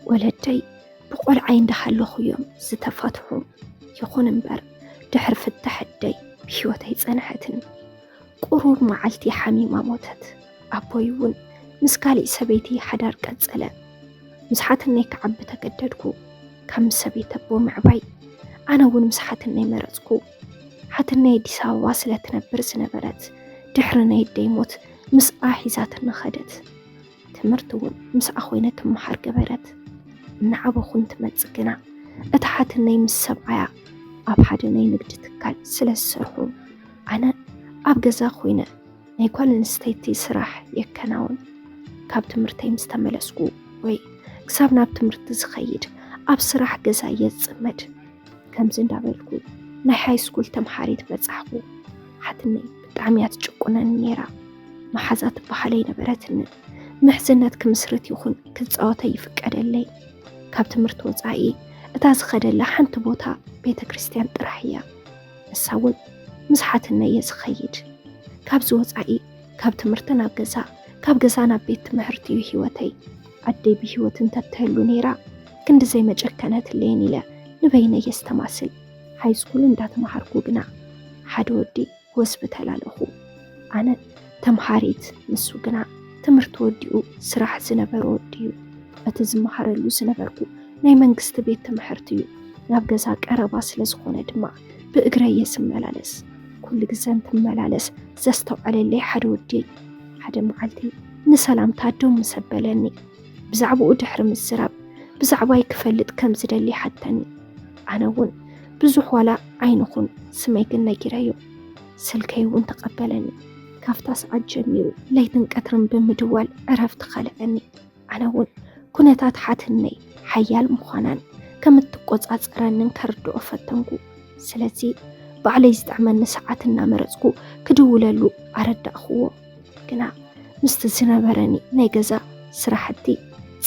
ወለደይ ብቆልዓይ እንዳሃለኹ እዮም ዝተፋትሑ። ይኹን እምበር ድሕሪ ፍታሕ ኣደይ ብህይወት ኣይጸንሐትን። ቁሩብ መዓልቲ ሓሚማ ሞተት። ኣቦይ እውን ምስ ካሊእ ሰበይቲ ሓዳር ቀጸለ። ምስ ሓትነይ ክዓቢ ተገደድኩ። ካብ ምስ ሰበይቲ ኣቦ ምዕባይ ኣነ እውን ምስ ሓትነይ መረጽኩ። ሓትነይ ኣዲስ ኣበባ ስለ ትነብር ዝነበረት ድሕሪ ናይ ኣደይ ሞት ምስኣ ሒዛትኒ ኸደት። ትምህርቲ እውን ምስኣ ኮይነ ክመሃር ገበረት። እናዓበኹ እንትመጽእ ግና እታ ሓትነይ ምስ ሰብኣያ ኣብ ሓደ ናይ ንግዲ ትካል ስለ ዝሰርሑ ኣነ ኣብ ገዛ ኮይነ ናይ ጓል ኣንስተይቲ ስራሕ የከናውን። ካብ ትምህርተይ ምስ ተመለስኩ ወይ ክሳብ ናብ ትምህርቲ ዝኸይድ ኣብ ስራሕ ገዛ እየ ዝጽመድ። ከምዚ እንዳበልኩ ናይ ሃይ ስኩል ተምሃሪት በጻሕኩ። ሓትነይ ብጣዕሚ እያ ትጭቁነኒ ነይራ። መሓዛ ትበሃል ኣይነበረትንን። ምሕዝነት ክምስርት ይኹን ክጻወት ኣይፍቀደለይ። ካብ ትምህርቲ ወጻኢ እታ ዝኸደላ ሓንቲ ቦታ ቤተ ክርስቲያን ጥራሕ እያ። ንሳ እውን ምስ ሓትነይ እየ ዝኸይድ። ካብዚ ወጻኢ ካብ ትምህርቲ ናብ ገዛ፣ ካብ ገዛ ናብ ቤት ትምህርቲ እዩ ህይወተይ። ኣደይ ብህይወት እንተትህሉ ነይራ ክንዲ ዘይመጨከነትለይን ኢለ ንበይነይ የስተማስል። ሃይ ስኩል እንዳተምሃርኩ ግና ሓደ ወዲ ሆስፒታል ኣለኹ። ኣነ ተምሃሪት፣ ንሱ ግና ትምህርቲ ወዲኡ ስራሕ ዝነበሮ ወዲ እዩ። እቲ ዝመሃረሉ ዝነበርኩ ናይ መንግስቲ ቤት ትምህርቲ እዩ። ናብ ገዛ ቀረባ ስለ ዝኾነ ድማ ብእግረይ እየ ስመላለስ። ኩሉ ግዘ እንትመላለስ ዘስተውዓለለይ ሓደ ወዲ ሓደ መዓልቲ ንሰላምታ ደው ምስ ኣበለኒ ብዛዕባኡ ድሕሪ ምዝራብ ብዛዕባይ ክፈልጥ ከም ዝደሊ ሓተኒ። ኣነ እውን ብዙሕ ዋላ ኣይንኹን ስመይ ግን ነጊረዮ። ስልከይ እውን ተቐበለኒ። ካብታ ሰዓት ጀሚሩ ለይትን ቀትርን ብምድዋል ዕረፍቲ ከልኣኒ። ኣነ እውን ኩነታት ሓትነይ ሓያል ምዃናን ከም እትቆጻጸረንን ከርድኦ ፈተንኩ። ስለዚ ባዕለይ ዝጥዕመኒ ሰዓት እናመረጽኩ ክድውለሉ ኣረዳእኽዎ። ግና ምስቲ ዝነበረኒ ናይ ገዛ ስራሕቲ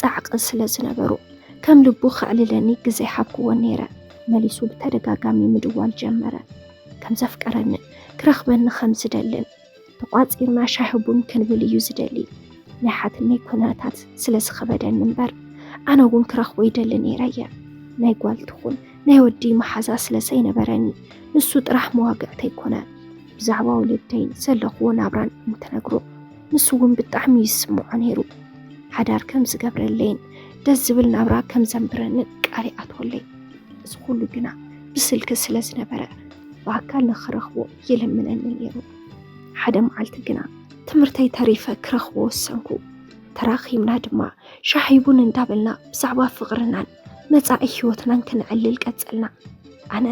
ጻዕቒ ስለ ዝነበሩ ከም ልቡ ከዕልለኒ ግዜ ሃብክዎ ነይረ። መሊሱ ብተደጋጋሚ ምድዋል ጀመረ። ከም ዘፍቀረንን ክረኽበኒ ከም ዝደልን ተቋጺርና ሻሂ ቡን ክንብል እዩ ዝደሊ። ናይ ሓትነይ ኩነታት ስለ ዝኸበደኒ እምበር ኣነ እውን ክረኽቦ ይደሊ ነይረ እየ። ናይ ጓል ትኹን ናይ ወዲ መሓዛ ስለ ዘይነበረኒ ንሱ ጥራሕ መዋግዕተይ ኮነ። ብዛዕባ ወለደይን ዘለኽዎ ናብራን እንትነግሮ ንሱ እውን ብጣዕሚ ይስምዖ ነይሩ። ሓዳር ከም ዝገብረለይን ደስ ዝብል ናብራ ከም ዘንብረንን ቃል ይኣትወለይ። እዚ ኩሉ ግና ብስልኪ ስለ ዝነበረ ብኣካል ንኽረኽቦ ይልምነኒ ነይሩ። ሓደ መዓልቲ ግና ትምህርተይ ተሪፈ ክረኽቦ ወሰንኩ። ተራኺብና ድማ ሻሂ ቡን እንዳበልና ብዛዕባ ፍቕርናን መጻኢ ህይወትናን ክነዕልል ቀጸልና። ኣነ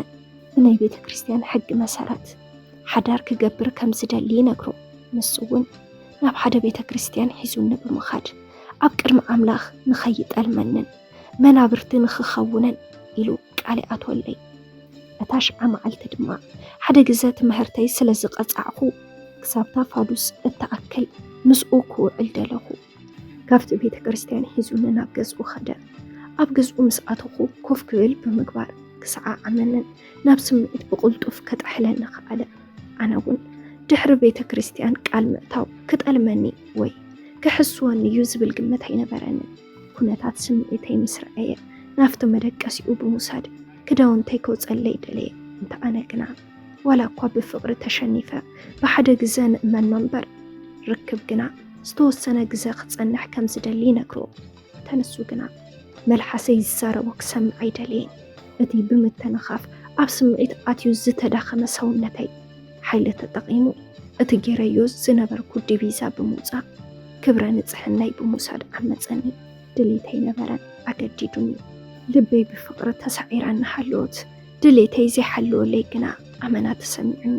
ብናይ ቤተ ክርስቲያን ሕጊ መሰረት ሓዳር ክገብር ከም ዝደሊ ይነግሮ። ንሱ እውን ናብ ሓደ ቤተ ክርስቲያን ሒዙኒ ብምኻድ ኣብ ቅድሚ ኣምላኽ ንኸይጠልመንን መናብርቲ ንኽኸውንን ኢሉ ቃል ይኣትወለይ። እታ ሽዓ መዓልቲ ድማ ሓደ ግዘ ትምህርተይ ስለ ዝቐጻዕኩ ክሳብታ ፋዱስ እትኣክል ምስኡ ክውዕል ደለኹ። ካብቲ ቤተ ክርስቲያን ሒዙኒ ናብ ገዝኡ ኸደ። ኣብ ገዝኡ ምስ ኣተኹ ኮፍ ክብል ብምግባር ክሰዓዓመንን ናብ ስምዒት ብቕልጡፍ ከጥሕለኒ ከኣለ። ኣነ እውን ድሕሪ ቤተ ክርስቲያን ቃል ምእታው ክጠልመኒ ወይ ክሕስወኒ እዩ ዝብል ግምት ኣይነበረንን። ኩነታት ስምዒተይ ምስ ረኣየ ናብቲ መደቀሲኡ ብምውሳድ ክዳውንተይ ከውፀለይ ደለየ። እንተ ኣነ ግና ዋላ እኳ ብፍቕሪ ተሸኒፈ ብሓደ ግዘ ንእመኖ እምበር ርክብ ግና ዝተወሰነ ግዘ ክፀንሕ ከም ዝደሊ ይነግሮ። ተንሱ ግና መልሓሰይ ዝዛረቦ ክሰምዕ ኣይደለየን። እቲ ብምትንኻፍ ኣብ ስምዒት ኣትዩ ዝተዳኸመ ሰውነተይ ሓይሊ ተጠቒሙ እቲ ገይረዮ ዝነበርኩ ዲቪዛ ብምውፃእ ክብረ ንፅሕናይ ብምውሳድ ዓመፀኒ። ድሌተይ ነበረን ኣገዲዱኒ። ልበይ ብፍቕሪ ተሳዒራ እናሃለወት ድሌተይ ዘይሓለወለይ ግና ኣመና ተሰሚዑኒ።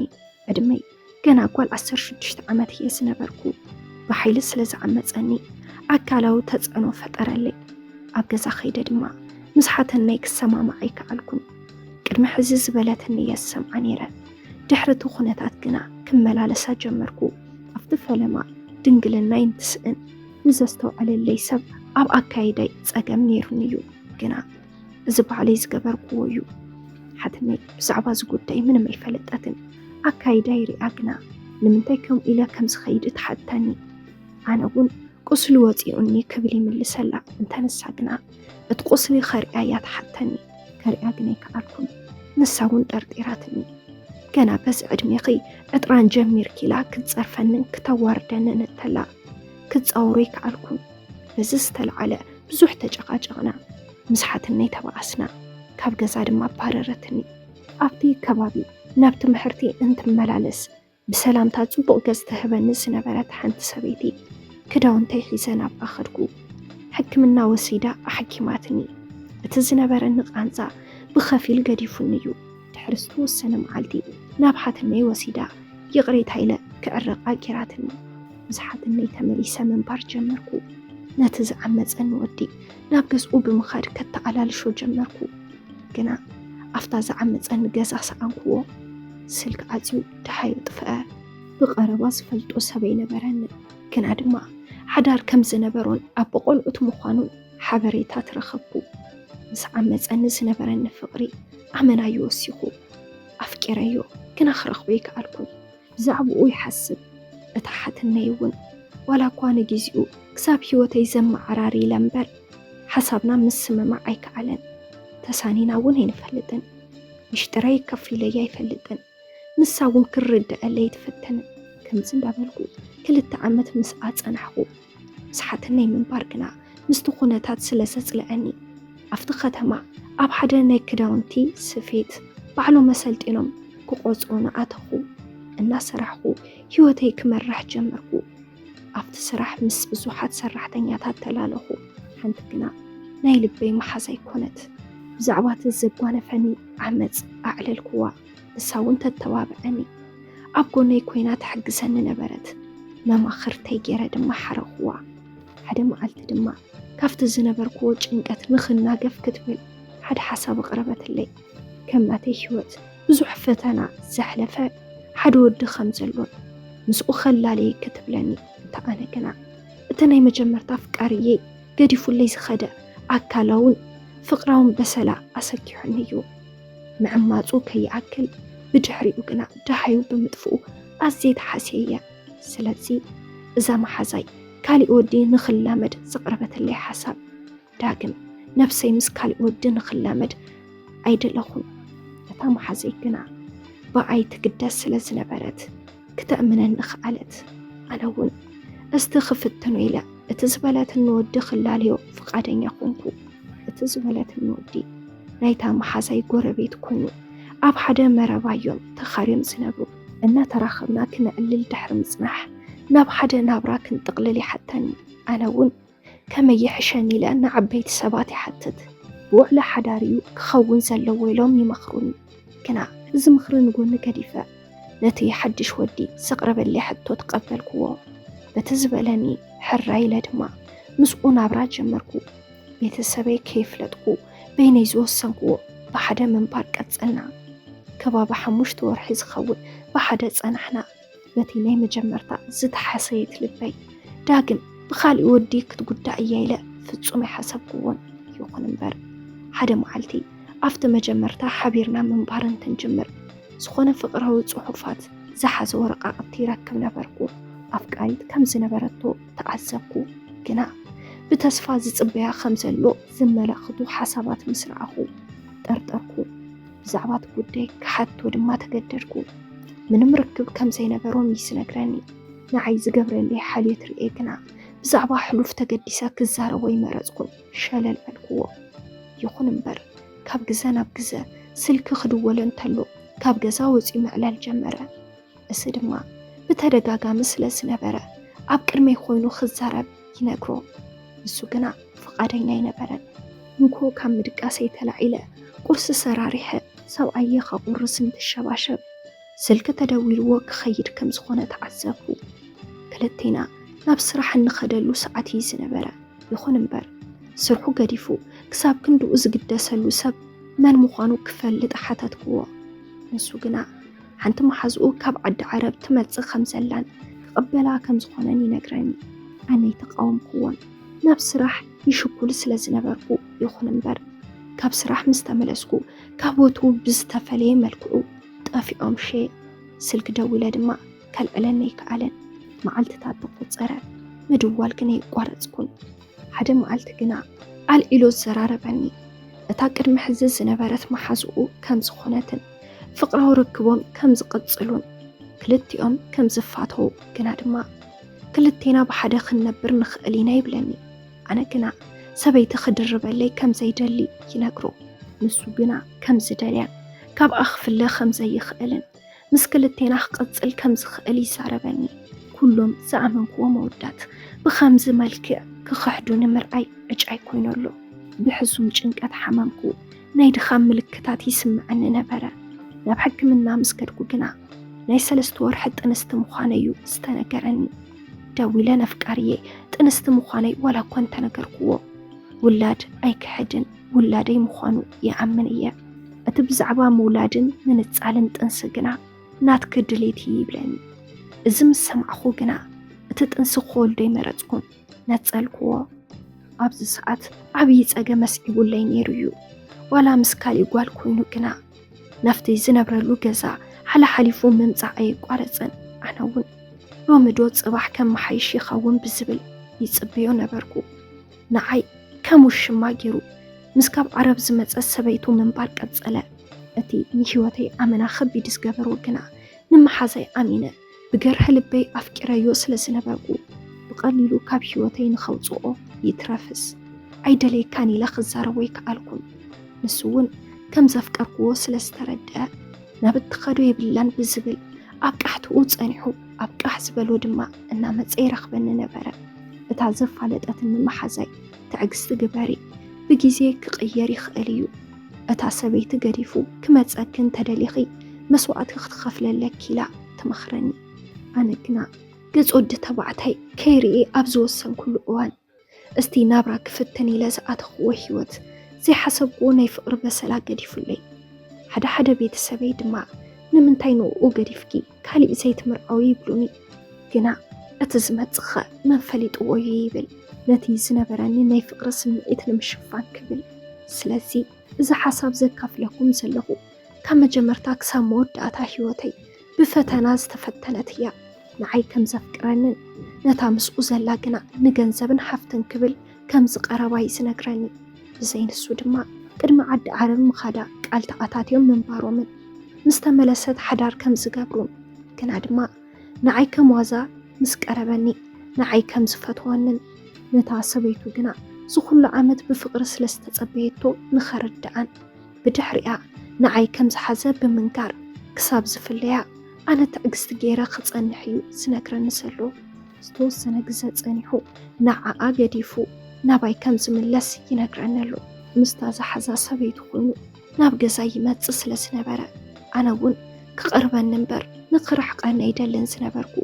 ዕድመይ ገና ጓል ዓሰርተ ሽዱሽተ ዓመት እየ ዝነበርኩ። ብሓይሊ ስለ ዝዓመፀኒ ኣካላዊ ተፅዕኖ ፈጠረለይ። ኣብ ገዛ ከይደ ድማ ምስ ሓትነይ ክሰማማዕ ኣይከኣልኩን። ቅድሚ ሕዚ ዝበለትኒ እየ ዝሰምዓ ነይረ። ድሕሪ እቲ ኩነታት ግና ክመላለሳ ጀመርኩ። ኣብቲ ፈለማ ድንግልናይ እንትስእን ንዘስተውዐለለይ ሰብ ኣብ ኣካይዳይ ጸገም ነይሩኒ እዩ። ግና እዚ ባዕለይ ዝገበርክዎ እዩ። ሓትነይ ብዛዕባ እዚ ጉዳይ ምንም ኣይፈለጠትን። ኣካይዳይ ሪኣ ግና ንምንታይ ከምኡ ኢለ ከም ዝኸይድ ትሓተኒ። ኣነ እውን ቁስሊ ወፂኡኒ ክብል ይምልሰላ። እንተ ንሳ ግና እቲ ቁስሊ ከርእያ እያ ትሓተኒ። ከርእያ ግን ኣይከኣልኩን። ንሳ እውን ጠርጢራትኒ። ገና በዚ ዕድሜኺ ዕጥራን ጀሚርኪ ኢላ ክትፀርፈንን ክተዋርደንን እንተላ ክፃወሮ ኣይከኣልኩን። በዚ ዝተለዓለ ብዙሕ ተጨቃጨቕና። ምስ ሓትነይ ተባኣስና። ካብ ገዛ ድማ ኣባረረትኒ። ኣብቲ ከባቢ ናብ ትምህርቲ እንትመላለስ ብሰላምታ ጽቡቕ ገጽ ትህበኒ ዝነበረት ሓንቲ ሰበይቲ ክዳውንተይ ሒዘ ናብኣ ከድኩ። ሕክምና ወሲዳ ኣሕኪማትኒ። እቲ ዝነበረኒ ቃንዛ ብኸፊል ገዲፉኒ እዩ። ድሕሪ ዝተወሰነ መዓልቲ ናብ ሓትነይ ወሲዳ ይቕሬታ ኢለ ክዕረቕ ኣጊራትኒ። ምስ ሓትነይ ተመሊሰ ምንባር ጀመርኩ። ነቲ ዝዓመጸኒ ወዲ ናብ ገዝኡ ብምኻድ ከተኣላልሾ ጀመርኩ። ግና ኣብታ ዝዓመጸኒ ገዛ ሰኣንክዎ። ስልኪ ዓጽዩ ደሃዩ ጥፍአ። ብቐረባ ዝፈልጦ ሰብ ኣይነበረን። ግና ድማ ሓዳር ከም ዝነበሮን ኣቦ ቆልዑት ምዃኑን ሓበሬታ ትረኸብኩ። ምስ ዓመጸኒ ዝነበረኒ ፍቕሪ ኣመናዩ ወሲኹ። ኣፍቂረዮ፣ ግና ክረኽቦ ኣይከኣልኩን። ብዛዕባኡ ይሓስብ። እታ ሓትነይ እውን፣ ዋላ እኳ ንግዜኡ ክሳብ ህይወተይ ዘመዓራሪ ኢለ እምበር፣ ሓሳብና ምስምማዕ ኣይከኣለን። ተሳኒና እውን ኣይንፈልጥን። ሚሽጥረይ ከፊለያ ኣይፈልጥን። ንሳ እውን ክርድአለይ ኣይትፍትንን። ከምዚ እንዳበልኩ ክልተ ዓመት ምስኣ ጸናሕኩ። ምስ ሓትነይ ምንባር ግና ምስቲ ኩነታት ስለ ዘጽልአኒ፣ ኣብቲ ከተማ ኣብ ሓደ ናይ ክዳውንቲ ስፌት ባዕሎም ኣሰልጢኖም ክቖጽሩኒ ኣተኹ። እናሰራሕኩ ህይወተይ ክመርሕ ጀመርኩ። ኣብቲ ስራሕ ምስ ብዙሓት ሰራሕተኛታት ተላለኹ። ሓንቲ ግና ናይ ልበይ መሓዛይ ኮነት። ብዛዕባ እቲ ዘጓነፈኒ ዓመጽ ኣዕለልክዋ። ንሳ እውን ተተባብዐኒ። ኣብ ጎነይ ኮይና ትሕግዘኒ ነበረት። መማኽርተይ ገይረ ድማ ሓረኽዋ። ሓደ መዓልቲ ድማ ካብቲ ዝነበርክዎ ጭንቀት ንኽናገፍ ክትብል ሓደ ሓሳብ ኣቕረበትለይ። ከም ናተይ ህይወት ብዙሕ ፈተና ዘሕለፈ ሓደ ወዲ ከም ዘሎን ምስኡ ከላለየ ክትብለኒ፣ እንተ ኣነ ግና እቲ ናይ መጀመርታ ኣፍቃሪየይ ገዲፉለይ ዝኸደ ኣካላውን ፍቕራውን በሰላ ኣሰኪሑኒ እዩ። ምዕማጹ ከይኣክል ብድሕሪኡ ግና ደሃዩ ብምጥፍኡ ኣዝየ ተሓስየ እየ። ስለዚ እዛ መሓዛይ ካሊእ ወዲ ንኽላመድ ዘቕረበትለይ ሓሳብ ዳግም ነብሰይ ምስ ካሊእ ወዲ ንኽላመድ ኣይደለኹን። እታ መሓዘይ ግና ብኣይ ትግደስ ስለ ዝነበረት ክተእምነኒ ከኣለት። ኣነ እውን እስቲ ክፍትኖ ኢለ እቲ ዝበለትኒ ወዲ ክላለዮ ፍቓደኛ ኮንኩ። እቲ ዝበለትኒ ወዲ ናይታ መሓዛይ ጎረቤት ኮይኑ ኣብ ሓደ መረባ እዮም ተኻርዮም ዝነብሩ። እናተራኸብና ክነዕልል ድሕሪ ምጽናሕ ናብ ሓደ ናብራ ክንጥቕልል ይሓተኒ። ኣነ እውን ከመይ ይሕሸኒ ኢለ ንዓበይቲ ሰባት ይሓትት። ብውዕሊ ሓዳር እዩ ክኸውን ዘለዎ ኢሎም ይመኽሩኒ። ግና እዚ ምኽሪ ንጎኒ ገዲፈ ነቲ ሓድሽ ወዲ ዘቕረበለይ ሕቶ ተቐበልክዎ። በቲ ዝበለኒ ሕራይ ኢለ ድማ ምስኡ ናብራ ጀመርኩ። ቤተሰበይ ከየፍለጥኩ በይነይ ዝወሰንክዎ ብሓደ ምንባር ቀጸልና። ከባቢ ሓሙሽተ ወርሒ ዝኸውን ብሓደ ጸናሕና። በቲ ናይ መጀመርታ ዝተሓሰየት ልበይ ዳግም ብኻልእ ወዲ ክትጉዳእ እያ ኢለ ፍጹም ኣይሓሰብክዎን። ይኹን እምበር ሓደ መዓልቲ ኣብቲ መጀመርታ ሓቢርና ምንባር እንትንጅምር ዝኾነ ፍቕራዊ ጽሑፋት ዝሓዘ ወረቓቕቲ ይረክብ ነበርኩ። ኣፍቃሪት ከም ዝነበረቶ ተዓዘብኩ። ግና ብተስፋ ዝጽበያ ከም ዘሎ ዘመላኽቱ ሓሳባት ምስ ረኣኹ ጠርጠርኩ። ብዛዕባ እቲ ጉዳይ ክሓቶ ድማ ተገደድኩ። ምንም ርክብ ከም ዘይነበሮም እዩ ዝነግረኒ። ንዓይ ዝገብረለይ ሓልዮት ርእየ ግና ብዛዕባ ሕሉፍ ተገዲሰ ክዛረቦ ኣይመረጽኩን። ሸለል በልክዎ። ይኹን እምበር ካብ ግዘ ናብ ግዘ ስልኪ ክድወሎ እንተሎ ካብ ገዛ ወጺኡ ምዕላል ጀመረ። እዚ ድማ ብተደጋጋሚ ስለ ዝነበረ ኣብ ቅድመይ ኮይኑ ክዛረብ ይነግሮ። ንሱ ግና ፍቓደኛ ኣይነበረን። እንኮ ካብ ምድቃሰይ ተላዒለ ቁርሲ ሰራሪሐ ሰብኣየ ከቑርስ እንትሸባሸብ ስልኪ ተደዊልዎ ክኸይድ ከም ዝኾነ ተዓዘብኩ። ክልቴና ናብ ስራሕ እንኸደሉ ሰዓት እዩ ዝነበረ። ይኹን እምበር ስርሑ ገዲፉ ክሳብ ክንድኡ ዝግደሰሉ ሰብ መን ምዃኑ ክፈልጥ ሓተትክዎ። ንሱ ግና ሓንቲ መሓዝኡ ካብ ዓዲ ዓረብ ትመጽእ ከም ዘላን ክቕበላ ከም ዝኾነን ይነግረኒ። ኣነ ኣይተቃወምክዎን። ናብ ስራሕ ይሽኩል ስለ ዝነበርኩ ይኹን እምበር ካብ ስራሕ ምስ ተመለስኩ ካብ ወትሩ ብዝተፈለየ መልክዑ ጠፊኦም ሸ ስልኪ ደዊለ ድማ ከልዕለኒ ኣይከኣለን። መዓልትታት ተቖጸረ። ምድዋል ግን ኣየቋረጽኩን። ሓደ መዓልቲ ግና ኣልዒሉ ዘራረበኒ። እታ ቅድሚ ሕዚ ዝነበረት መሓዝኡ ከም ዝኾነትን ፍቕራዊ ርክቦም ከም ዝቕጽሉን ክልቲኦም ከም ዝፋተዉ፣ ግና ድማ ክልቴና ብሓደ ክንነብር ንኽእል ኢና ይብለኒ። ኣነ ግና ሰበይቲ ክድርበለይ ከም ዘይደሊ ይነግሮ። ንሱ ግና ከም ዝደልያን ካብኣ ክፍለ ከም ዘይኽእልን ምስ ክልቴና ክቕጽል ከም ዝኽእል ይዛረበኒ። ኩሎም ዝኣመንክዎም ኣወዳት ብኸምዚ መልክዕ ክኽሕዱኒ ምርኣይ ዕጫይ ኮይኑ ኣሎ። ብሕሱም ጭንቀት ሓመምኩ። ናይ ድኻም ምልክታት ይስምዐኒ ነበረ። ናብ ሕክምና ምስ ከድኩ ግና ናይ ሰለስተ ወርሒ ጥንስቲ ምዃነይ እዩ ዝተነገረኒ። ደዊለ ነፍቃርየ ጥንስቲ ምዃነይ ዋላ እኳ እንተነገርክዎ፣ ውላድ ኣይክሕድን፣ ውላደይ ምዃኑ ይኣምን እየ። እቲ ብዛዕባ ምውላድን ምንጻልን ጥንሲ ግና ናትኪ ድሌት እዩ ይብለኒ። እዚ ምስ ሰማዕኹ ግና እቲ ጥንሲ ክወልዶ ኣይመረጽኩን፣ ነጸልክዎ። ኣብዚ ሰዓት ዓብዪ ጸገም ኣስዒቡለይ ነይሩ እዩ። ዋላ ምስ ካሊእ ጓል ኮይኑ ግና ናብቲ ዝነብረሉ ገዛ ሓላሓሊፉ ምምጻእ ኣየቋረጸን። ኣነ እውን ሎሚ ዶ ጽባሕ ከመሓይሽ ይኸውን ብዝብል ይጽበዮ ነበርኩ። ንዓይ ከም ውሽማ ገይሩ ምስ ካብ ዓረብ ዝመጸት ሰበይቱ ምንባር ቀጸለ። እቲ ንህይወተይ ኣመና ከቢድ ዝገበሮ ግና ንመሓዛይ ኣሚነ ብገርህ ልበይ ኣፍቂረዮ ስለ ዝነበርኩ ብቐሊሉ ካብ ህይወተይ ንኸውጽኦ ይትረፍስ ኣይደለየካን ኢለ ክዛረቦ ኣይከኣልኩን። ንሱ እውን ከም ዘፍቀርክዎ ስለ ዝተረድአ ናብ እትኸዶ የብላን ብዝብል ኣብ ቃሕትኡ ጸኒሑ ኣብ ቃሕ ዝበሎ ድማ እናመጸ ይረኽበኒ ነበረ። እታ ዘፋለጠትኒ መሓዛይ ትዕግስቲ ግበሪ፣ ብግዜ ክቕየር ይኽእል እዩ። እታ ሰበይቲ ገዲፉ ክመጸኪ እንተደሊኺ መስዋእቲ ክትኸፍሊ ኣለኪ ኢላ ትመኽረኒ። ኣነ ግና ገጽ ወዲ ተባዕታይ ከይርኢ ኣብ ዝወሰንኩሉ እዋን እስቲ ናብራ ክፍትን ኢለ ዝኣተኽዎ ህይወት ዘይሓሰብክዎ ናይ ፍቕሪ በሰላ ገዲፉለይ። ሓደ ሓደ ቤተሰበይ ድማ ንምንታይ ንኡ ገዲፍኪ ካሊእ ዘይትምርዓዊ ይብሉኒ። ግና እቲ ዝመጽእ ኸ መን ፈሊጥዎ እዩ ይብል ነቲ ዝነበረኒ ናይ ፍቕሪ ስምዒት ንምሽፋን ክብል። ስለዚ እዚ ሓሳብ ዘካፍለኩም ዘለኹ ካብ መጀመርታ ክሳብ መወዳእታ ህይወተይ ብፈተና ዝተፈተነት እያ። ንዓይ ከም ዘፍቅረንን ነታ ምስኡ ዘላ ግና ንገንዘብን ሃፍትን ክብል ከም ዝቐረባ እዩ ዝነግረኒ። ብዘይ ንሱ ድማ ቅድሚ ዓዲ ዓረብ ምኻዳ ቃል ተኣታትዮም ምንባሮምን ምስ ተመለሰት ሓዳር ከም ዝገብሩን ግና ድማ ንዓይ ከም ዋዛ ምስ ቀረበኒ ንዓይ ከም ዝፈትወንን ነታ ሰበይቱ ግና ዝኹሉ ዓመት ብፍቕሪ ስለ ዝተጸበየቶ ንኸርድኣን ብድሕሪኣ ንዓይ ከም ዝሓዘ ብምንጋር ክሳብ ዝፍለያ ኣነ ትዕግስቲ ገይረ ክጸንሕ እዩ ዝነግረኒ ዘሎ። ዝተወሰነ ግዘ ጸኒሑ ንዓኣ ገዲፉ ናባይ ከም ዝምለስ ይነግረኒ ኣሎ። ምስታ ዝሓዛ ሰበይቱ ኮይኑ ናብ ገዛ ይመጽእ ስለ ዝነበረ ኣነ እውን ክቐርበኒ እምበር ንኽርሕቐኒ ኣይደልን ዝነበርኩ።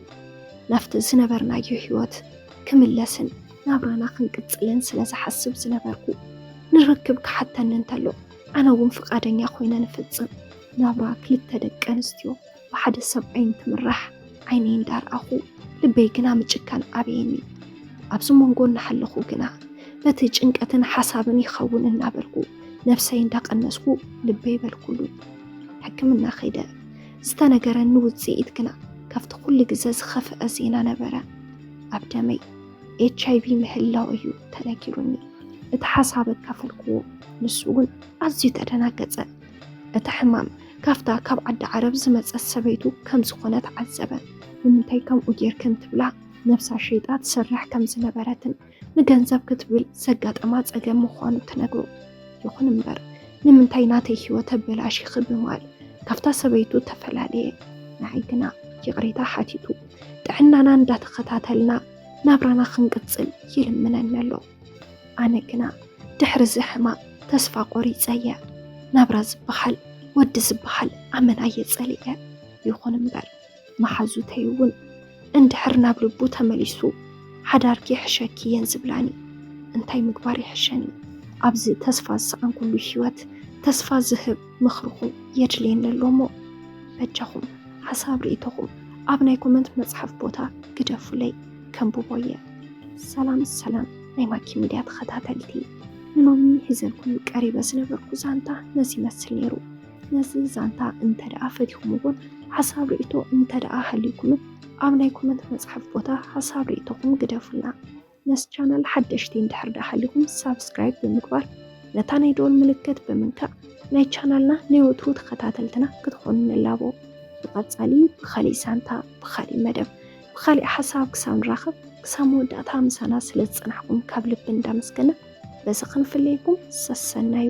ናብቲ ዝነበርናዮ ህይወት ክምለስን ናብራና ክንቅጽልን ስለ ዝሓስብ ዝነበርኩ ንርክብ ክሓተኒ እንተሎ ኣነ እውን ፍቓደኛ ኮይነ ንፍጽም። ናብራ ክልተ ደቂ ኣንስትዮ ብሓደ ሰብኣይ እንትምራሕ ዓይነይ እንዳርኣኹ ልበይ ግና ምጭካን ኣበየኒ። ኣብዚ መንጎ እናሃለኹ ግና በቲ ጭንቀትን ሓሳብን ይኸውን እናበልኩ ነብሰይ እንዳቐነስኩ ልበይ በልኩሉ። ሕክምና ከይደ ዝተነገረኒ ውፅኢት ግና ካብቲ ኩሉ ግዘ ዝኸፍአ ዜና ነበረ። ኣብ ደመይ ኤች ኣይ ቪ ምህላው እዩ ተነጊሩኒ። እቲ ሓሳብ ኣካፈልክዎ። ንሱ እውን ኣዝዩ ተደናገጸ። እቲ ሕማም ካብታ ካብ ዓዲ ዓረብ ዝመጸት ሰበይቱ ከም ዝኾነ ተዓዘበ። ንምንታይ ከምኡ ጌርክን ትብላ ነብሳ ሸይጣ ትሰርሕ ከም ዝነበረትን ንገንዘብ ክትብል ዘጋጠማ ጸገም ምዃኑ ትነግሮ። ይኹን እምበር ንምንታይ ናተይ ህይወት ኣበላሺኺ ብምባል ካብታ ሰበይቱ ተፈላለየ። ንዓይ ግና ይቕሬታ ሓቲቱ ጥዕናና እንዳተኸታተልና ናብራና ክንቅጽል ይልምነኒ ኣሎ። ኣነ ግና ድሕሪ እዚ ሕማም ተስፋ ቆሪጸ እየ። ናብራ ዝበሃል ወዲ ዝበሃል ኣመና እየ ጸሊኤ። ይኹን እምበር መሓዙተይ እውን እንድሕር ናብ ልቡ ተመሊሱ ሓዳርኪ ይሕሸኪ እየን ዝብላኒ። እንታይ ምግባር ይሕሸኒ? ኣብዚ ተስፋ ዝሰኣንኩሉ ህይወት ተስፋ ዝህብ ምኽርኹም የድልየኒ ኣሎ እሞ በጃኹም ሓሳብ ርእይቶኹም ኣብ ናይ ኮመንት መጽሓፍ ቦታ ግደፉለይ፣ ከንብቦ እየ። ሰላም ሰላም ናይ ማኪ ሚድያ ተኸታተልቲ፣ ንሎሚ ሒዘልኩም ቀሪበ ዝነበርኩ ዛንታ ነዚ ይመስል ነይሩ። ነዚ ዛንታ እንተ ደኣ ፈቲኹምዎን ሓሳብ ርእይቶ እንተ ደኣ ሃልዩኩምን ኣብ ናይ ኮመንት መጽሓፍ ቦታ ሓሳብ ርእይቶኹም ግደፉልና። ነዚ ቻናል ሓደሽቲ እንድሕር ደኣ ሃሊኹም ሳብስክራይብ ብምግባር ነታ ናይ ደወል ምልክት ብምንካእ ናይ ቻናልና ናይ ወትሩ ተኸታተልትና ክትኾኑ ንላቦ። ብቐጻሊ ብኻሊእ ሳንታ ብኻሊእ መደብ ብኻሊእ ሓሳብ ክሳብ ንራኸብ ክሳብ መወዳእታ ምሳና ስለ ዝጸናሕኩም ካብ ልቢ እንዳመስገና በዚ ክንፍለየኩም ሰሰናዩ።